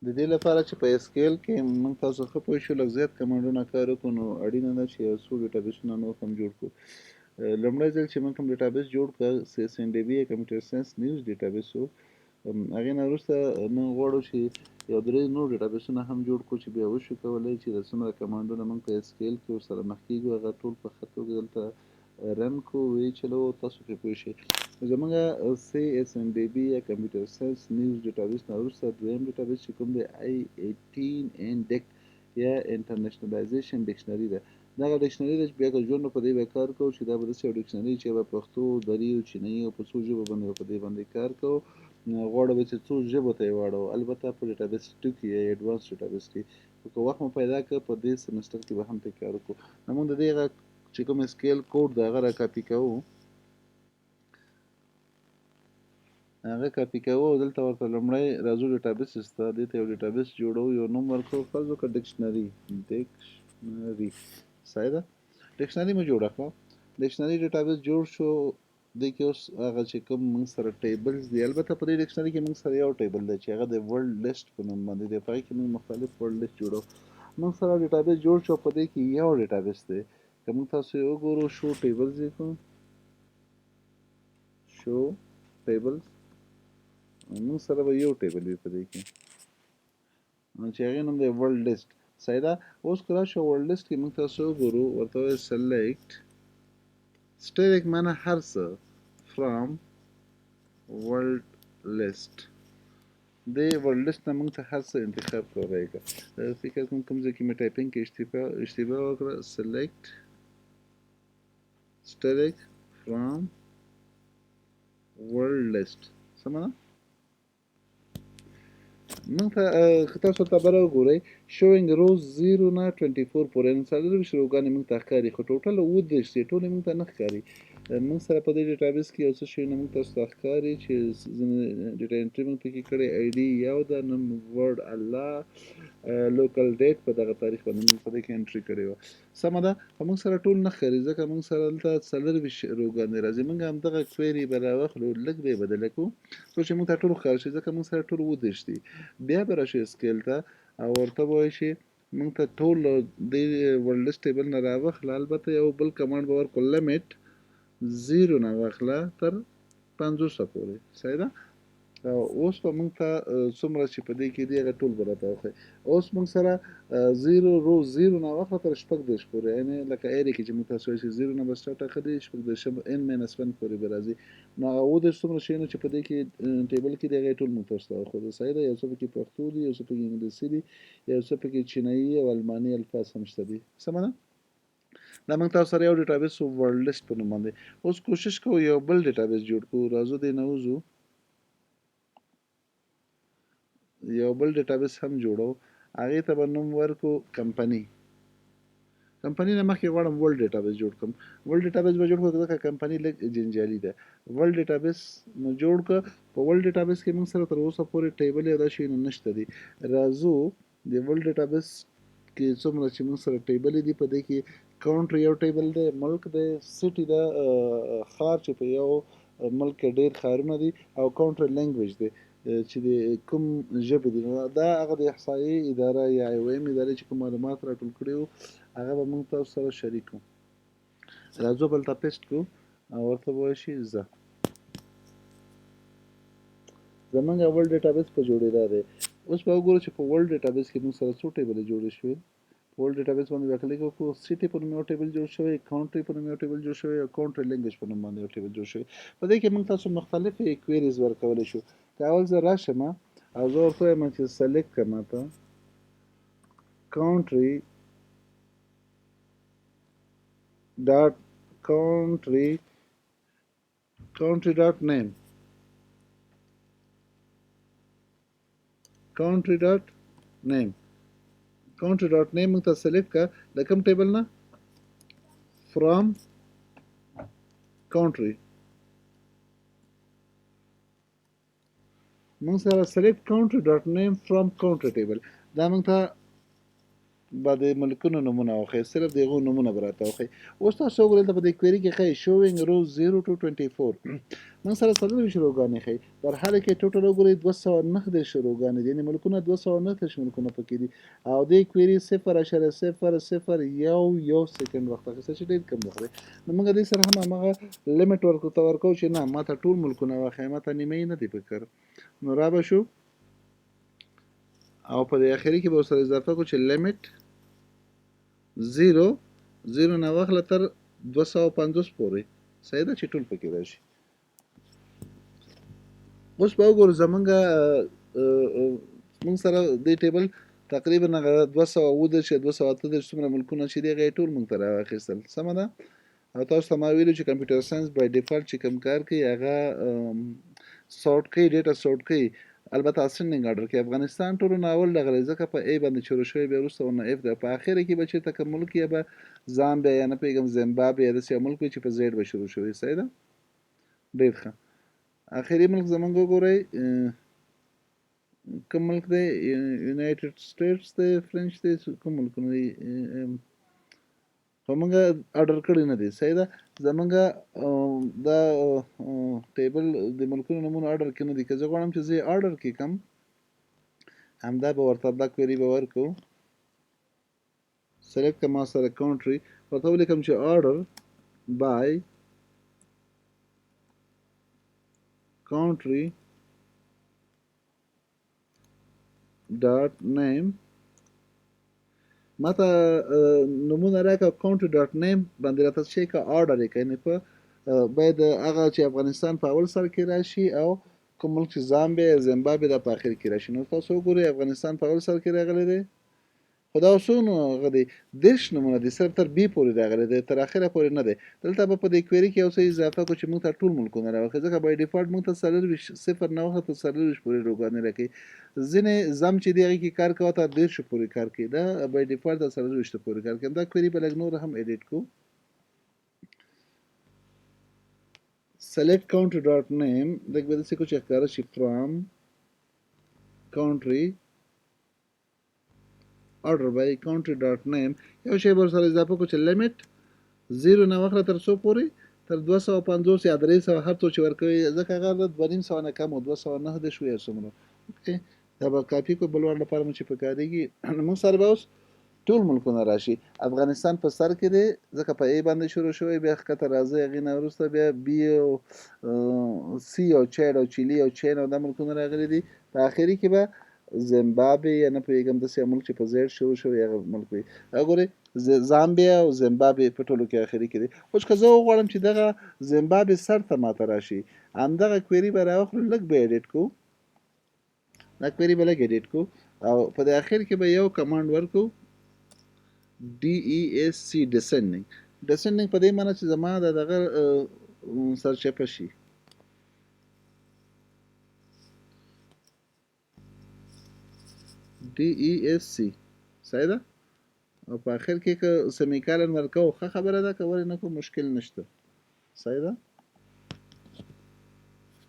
د دې لپاره چې په SQL کې موږ تاسو ښه پوه شو، لږ زیات کمانډونه کار وکړو، نو اړینه ده چې یو څو ډیټابیسونه نور هم جوړ کړو. لومړی ځل چې موږ کوم ډیټابیس جوړ کړ، CSNDB یا کمپیوټر ساینس نیوز ډیټابیس و. هغې نه وروسته موږ غواړو چې یو درې نور ډیټابیسونه هم جوړ کړو چې بیا وشو کولی چې د څومره کمانډونه موږ په SQL کې ورسره مخ کېږو، هغه ټول په ښه توګه دلته run کړو، ویې چلوو، تاسو پرې پوه شئ. زموږ CSNDB یا کمپیوټر ساینس نیوز ډیټابیس نه وروسته دویم ډیټابیس چې کوم دی، i18n dict یا انټرنیشنلایزیشن ډکشنري ده. دغه ډکشنري ده چې بیا که ژوند په دې به کار کوو، چې دا به داسې یو ډکشنري چې به پښتو، دري او چینایي او په څو ژبو باندې به په دې باندې کار کوو. غواړو به چې څو ژبو ته یې واړوو، البته په ډیټابیس 2 کې یا ایډوانس ډیټابیس کې. خو که وخت مو پیدا کړ، په دې سمسټر کې به هم پرې کار وکړو. نو موږ د دې هغه چې کوم SQL کوډ دی، هغه را کاپي کوو، هغه کاپي کوو او دلته ورته لومړی راځو ډیټابیسز ته. دې ته یو ډیټابیس جوړوو، یو نوم ورکوو، فرض وکړه ډکشنري. ډکشنري صحیح ده، ډکشنري مو جوړه کړه. ډکشنري ډیټابیس جوړ شو. دې کې اوس هغه چې کوم موږ سره tables دي، البته په دې ډکشنري کې موږ سره یو table دی چې هغه د word list په نوم باندې دی. په هغې کې موږ مختلف word list جوړو. موږ سره ډیټابیس جوړ شو، په دې کې یو ډیټابیس دی. که موږ تاسو یې وګورو، show tables یې کوو، show tables، موږ سره به یو table وي په دې کې چې هغې نوم دی word list. صحیح ده. اوس که راشو word list کې موږ تاسو وګورو، ورته وایو select asterisk، معنی هر څه، from word list. دې word list نه موږ ته هر څه انتخاب کولی. که فکر کوم کوم ځای کې مې typing کې اشتباه وکړه. Select asterisk from word list، سمه ده. موږ ته که تاسو ته بله وګورئ، showing rows 0 نه 24 پورې، یعنې 24 row ګانې موږ ته ښکاري، خو total 37 دي، ټولې موږ ته نه ښکاري. موږ سره په دې ډیټابیس کې یو څه شیونه موږ تاسو ته ښکاري چې ځینې data entry موږ پکې کړې. ID یو ده، نوم word الله، local date په دغه تاریخ باندې موږ په دې کې entry کړې وه. سمه ده. خو موږ سره ټول نه ښکاري، ځکه موږ سره دلته 24 row ګانې راځي. موږ همدغه query به راواخلو، لږ به یې بدله کړو څو چې موږ ته ټول ښکاره شي، ځکه موږ سره ټول 37 دي. بیا به راشو SQL ته او ورته به وایو چې موږ ته ټول دې word list table نه راواخله. البته یو بل command به ورکړو، limit 0 نه واخله تر 50 پورې. صحیح ده. او اوس به موږ ته څومره چې په دې کې دي، هغه ټول به راته وښایي. اوس موږ سره 0 row 0 نه واخله تر 36 پورې، یعنې لکه array کې چې موږ تاسو وایو چې 0 نه به start اخلي، 36 n minus 1 پورې به راځي. نو هغه 37 څومره شیونه چې په دې کې table کې دي، هغه ټول موږ تاسو ته وښودل. صحیح ده. یو څه پکې پښتو دي، یو څه پکې انګلیسي دي، یو څه پکې چینایي او الماني الفاظ هم شته دي. سمه ده. دا موږ تاسو سره یو ډیټابیس word list په نوم باندې. اوس کوشش کوو یو بل ډیټابیس جوړ کړو. راځو دې نه وځو، یو بل ډیټابیس هم جوړو، هغې ته به نوم ورکو کمپنی. کمپنی نه مخکې غواړم world database جوړ کړم. World database به جوړ کړو، ځکه کمپنی لږ جنجالي ده. World database مو جوړ کړ. په world database کې موږ سره تر اوسه پورې table یا دا شیونه نشته دي. راځو د world database کې څومره چې موږ سره table دي، په دې کې country یو table دی، ملک دی، city ده، ښار چې په یو ملک کې ډېر ښارونه دي، او country language دی چې د کوم ژبې دي. نو دا هغه د احصایې اداره یا IOM ادارې چې کوم معلومات راټول کړي وو، هغه به موږ تاسو سره شریک کړو. راځو بل ته paste کړو او ورته به وایي زه زمونږ world database په جوړېدا دی. اوس به وګورو چې په world database کې موږ سره څو table جوړې شوې. په world database باندې بیا کلیک وکړو، city په نوم یو table جوړ شوی، country په نوم یو table جوړ شوی او country language په نوم باندې یو table جوړ شوی. په دې کې موږ تاسو مختلفې queries ورکولی شو. که اول زه راشم او زه ورته وایم چې select کړه ماته country dot country country dot name country dot name country dot name موږ ته select کړه د کوم table نه؟ From country. موږ سره select country dot name from country table، دا موږ ته به د ملکونو نومونه وښیي، صرف د هغو نومونه به راته وښیي. اوس تاسو وګورئ، دلته په دې query کې ښیي showing rows 0 to 24، موږ سره 24 row ګانې ښیي، در حال کې total وګورئ 239 row ګانې دي، یعنې ملکونه 239 ملکونه پکې دي، او دې query 0.0011 second وخت اخیستی چې ډېر کم وخت دی. نو موږ دې سره هم هماغه limit ورته ورکوو چې نه، ما ته ټول ملکونه وښیه، ما ته نیمه نه دی پکار. نو را به شو او په دې اخري کې به ورسره اضافه کړو چې limit 0 0 نه واخله تر 250 پورې، صحیح ده، چې ټول پکې راشي. اوس به وګورو زمونږ موږ سره دې table تقریبا هغه 237 یا 238 څومره ملکونه چې دي هغه یې ټول موږ ته راواخیستل، سمه ده. او تاسو ته ما ویلو چې computer science by default چې کوم کار کوي هغه sort کوي، data sort کوي، البته ascending order کې. افغانستان ټولو نه اول راغلی ځکه په A باندې شروع شوی، بیا وروسته ورنه F ده. په اخره کې به چېرته کوم ملک یا به زامبیا یا نه پوهېږم زیمبابوې یا داسې یو ملک وي چې په Z به شروع شوی، صحیح ده. ډېر ښه. اخري ملک زمونږ وګورئ کوم ملک دی؟ United States دی، French دی، کوم ملکونه دی؟ خو موږ order کړی نه دی، صحیح ده. زمونږ دا table د ملکونو نومونه order کې نه دي، که زه غواړم چې زه یې order کې کړم همدا به ورته دا query به ورکړو، select که ما سره country ورته ولیکم چې order by country dot name، ما ته نومونه راکړه country dot name باندې راته څه شی که order یې کړه، یعنې په باید هغه چې افغانستان په اول سر کې راشي او کوم ملک چې زامبیا یا زیمبابوې دا په اخر کې راشي. نو تاسو وګورئ افغانستان په اول سر کې راغلی دی، خو دا اوس نو هغه دی 30 نمونه دی، صرف تر B پورې راغلی دی، تر اخره پورې نه دی. دلته به په دې query کې یو څه اضافه کړو چې موږ ته ټول ملکونه راوښیي، ځکه by default موږ ته 24 صفر نه واخله تر 24 پورې row ګانې راکوي. ځینې زم چې دی هغې کې کار کوه تر 30 پورې کار کوي، دا by default تر 24 پورې کار کوي. دا query به لږ نور هم edit کړو. Select country dot name لږ به داسې کړو چې ښکاره شي from country order by country dot name. یو شی به ورسره اضافه کړو چې limit 0 نه واخله تر څو پورې، تر 250 یا 300 هر څو چې ورکوي، ځکه هغه د دوه نیم سوه نه کم و، 239 یا څومره. okay دا به کاپي کړو بل وار لپاره مو چې پکارېږي. نو موږ سره به اوس ټول ملکونه راشي. افغانستان په سر کې دی ځکه په A باندې شروع شوی، بیا ښکته راځي، هغې نه وروسته بیا B او C او چاډ او چیلي او چین او دا ملکونه راغلي دي. په اخري کې به زیمبابوې یا نه پوهېږم داسې یو ملک چې په Z شروع شوی هغه ملک وي. وګورئ زامبیا او زیمبابوې په ټولو کې اخري کې دي. اوس که زه وغواړم چې دغه زیمبابوې سر ته ماته راشي، همدغه query به راواخلو، لږ به edit کړو، دا query به لږ edit کړو او په دې اخر کې به یو command ورکړو DESC descending. Descending په دې معنی چې زما د دغه سرچپه شي. DESC صحیح ده. او په اخر کې که semicolon ورکوو ښه خبره ده، که ورې نه کوو مشکل نشته، صحیح ده.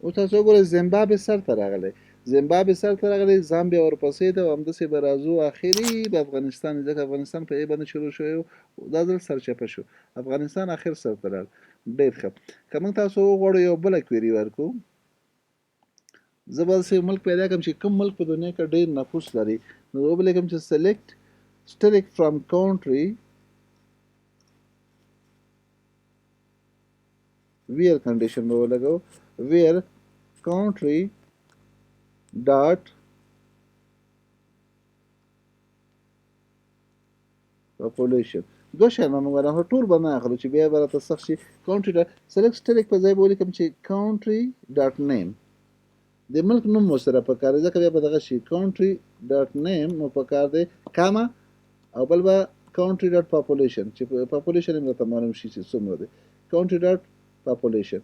اوس تاسو وګورئ زیمبابوې سر ته راغلی، زیمبابوې سر ته راغلی، زامبیا ورپسې ده او همداسې به راځو اخري به افغانستان دی، ځکه افغانستان په A باندې شروع شوی و، دا ځل سرچپه شو، افغانستان اخر سر ته راغی. ډېر ښه. که موږ تاسو وغواړو یو بله query ورکړو، زه به داسې ملک پیدا کړم چې کوم ملک په دنیا کې ډېر نفوس لري، نو وبه لیکم چې select star from country where condition به ولګوو، where country dot population. دوه شیان به موږ راخلو، ټول به نه اخلو چې بیا به راته سخت شي. country dot select star په ځای به ولیکم چې country dot name، د ملک نوم مو سره پکار دی، ځکه بیا به دغه شي country dot name مو پکار دی، comma او بل به country dot population چې population یې راته معلوم شي چې څومره دی، country dot population.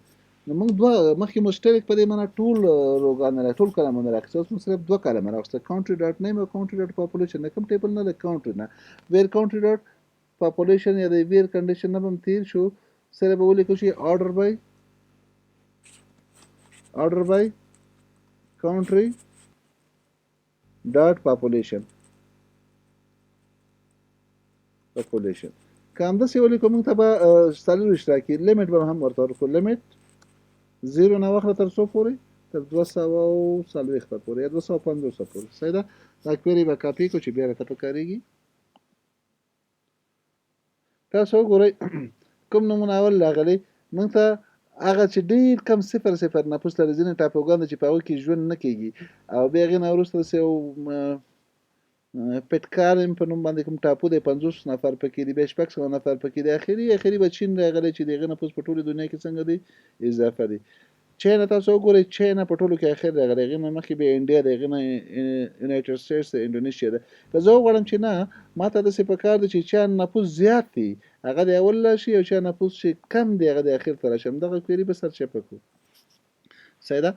نو موږ دوه مخکې مو star په دې معنی ټول row ګان را ټول column ونه راخیستل، اوس موږ صرف دوه column راخیستل، country dot name او country dot population. د کوم table نه، د country نه. where country dot population یا د where condition نه به هم تېر شو، سره به ولیکو چې order by country dot population. پاپولیشن. که همداسې ولیکو موږ ته به 24 راکړي. لیمیټ به هم ورته ورکړو، لیمیټ 0 نه واخله تر څو پورې؟ تر 240 پورې یا 250 پورې. صحیح ده. دا کویري به کاپي کړو چې بیا راته پکارېږي. تاسو وګورئ کوم نمونه اول راغلی موږ ته، هغه چې ډېر کم 0 0 نفوس لري، ځینې ټاپوګان دي چې په هغو کې ژوند نه کېږي، او بیا هغې نه وروسته داسې یو پټکارم په نوم باندې کوم ټاپو دی، 50 نفر پکې دي، بیا 600 نفر پکې دي. اخري به چین راغلی چې د هغې نفوس په ټولې دنیا کې څنګه دی اضافه دی. چین تاسو وګورئ، چین په ټولو کې اخر راغلی، هغې نه مخکې بیا انډیا دی، هغې نه یونایټډ سټیټس دی، انډونیشیا دی. که زه وغواړم چې نه ما ته داسې په کار دی چې چا نفوس زیات دی هغه د اول راشي او چا نفوس چې کم دی هغه د اخر ته راشي، همدغه کویري به سرچپه کړو. صحیح ده.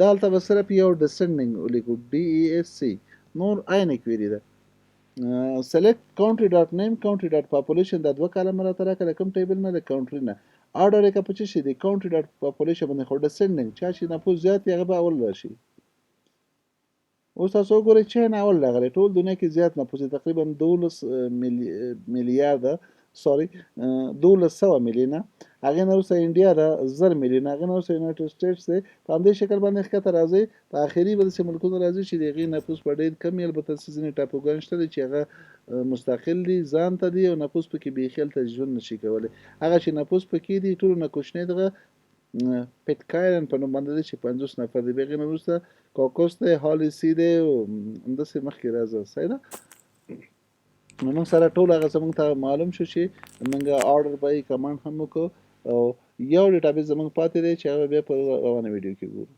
دلته به صرف یو ډیسنډینګ ولیکو، ډي ای اس سي، نور عین کویري ده. سلیکټ کاونټری ډاټ نیم کاونټری ډاټ پاپولیشن، دا دوه کالمه راته راکړه، کوم ټیبل نه؟ د کاونټری نه. آرډر یې که په څه شي دی؟ کاونټری ډاټ پاپولیشن باندې، خو ډیسنډینګ، چا چې نفوس زیات دی هغه به اول راشي. اوس تاسو وګورئ چین اول راغلی، ټول دنیا کې زیات نفوس دی، تقریبا دولس میلیارده، سوري، 1200 میلیونه. هغې نه وروسته انډیا ده 1000 میلیونه، هغې نه وروسته یونایټډ سټیټس دی. په همدې شکل باندې ښکته راځي، په اخري به داسې ملکونه راځي چې د هغې نفوس به ډېر کم وي. البته داسې ځینې ټاپوګان شته دي چې هغه مستقل دي، ځان ته دي، او نفوس پکې بیخي هلته ژوند نشي کولی. هغه چې نفوس پکې دي ټولو نه کوچنی دغه پټکایرن په نوم باندې دی چې 50 نفر دی. بیا هغې نه وروسته کوکوس دی، هالي سي دی، او همداسې مخکې راځه. صحیح ده. نو موږ سره ټول هغه څه موږ ته معلوم شو چې موږ آرډر بای کمانډ هم وکړو، او یو ډیټابیس زموږ پاتې دی چې هغه بیا په روانه ویډیو کې ګورو.